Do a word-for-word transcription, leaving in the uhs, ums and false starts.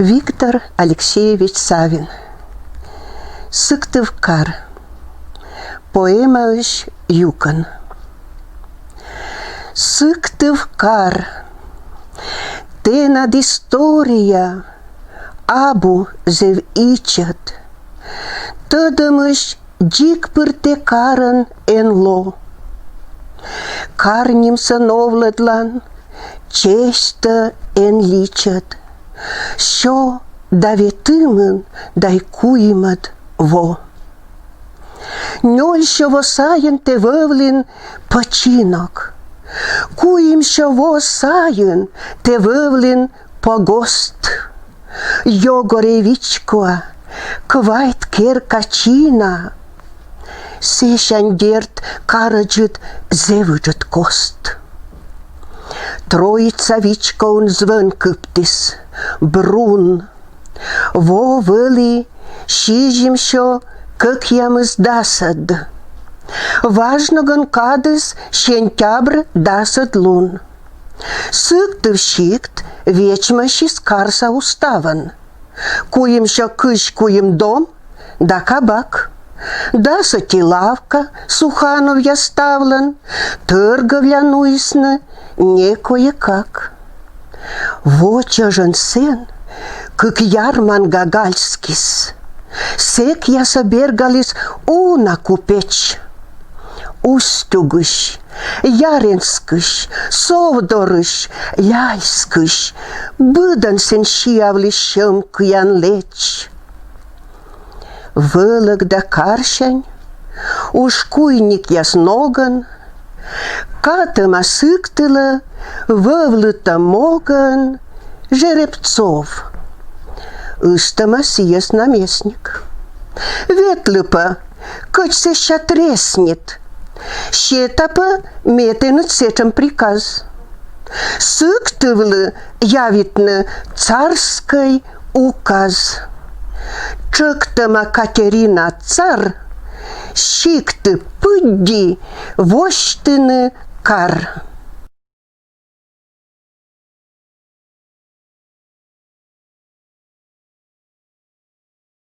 Виктор Алексеевич Савин. «Сыктывкар». Поэмаысь юкӧн. Сыктывкар. Тэнад история абу зэв ичӧт. Тӧдӧмысь дзик пыр тэ карӧн эн ло. Кар нимсӧ новлӧдлан честьтӧ эн личӧд. Сё да ветымын дай куимӧд во. Нёль сё во сайын тэ вӧвлін починок. Куим сё во сайын тэ вӧвлін погост. Ёгорӧй вичкоа, квайт керка чина. Сэсянь, дерт, карӧдзыд зэв ыджыд кост. Троица вичкоын звӧн кыптіс, брун. Во вӧлі сизим сё кӧкъямысдасӧд. Важ ногӧн кадыс сентябрь дасӧд лун. Сыктыв сикт вечмасис карса уставӧн. Куим сё кызь куим дом да кабак. Дас ӧти лавка Сухановъяс ставлӧн, тӧргӧвля нуисны не кое-как. Во чӧжӧн сэн кык ярманга гальскис. Сэкъясӧ бергаліс уна купеч. Устюгысь, Яренскысь, Совдорысь, Ляльскысь, быдӧн сэн сиавліс сьӧм кыян леч. Вӧлӧгда карсянь, ушкуйникъяс ногӧн, катӧма Сыктылӧ вӧвлытӧм могӧн Жеребцов. Ыстӧма сійӧс наместник. Ветлы пӧ, кӧть сэсся треснит. Сета пӧ ме тэныд сэтшӧм приказ: Сыктывлы явитны царскӧй указ. Тшӧктӧма Катерина цар сикты пыдди восьтыны кар.